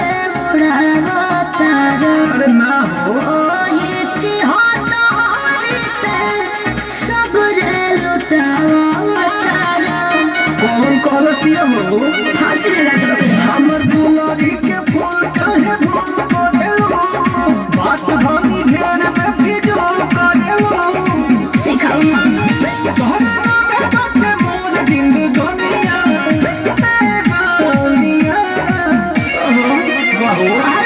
रे उड़ावतार। अरे ना हो। ओही छिहत्तरी पे सब रे लुटावतार। कौन कहलसिया हो? फांसी लगा के बकरी। हमर दुलारी के फूल काहे भूल करेलो, बात धनी ढेर में फिजूल करेलो। सिखाओ ना। तोहरे नामे बाटे मोर जिंदगानिया, ए रानिया। ओहो। वाहो।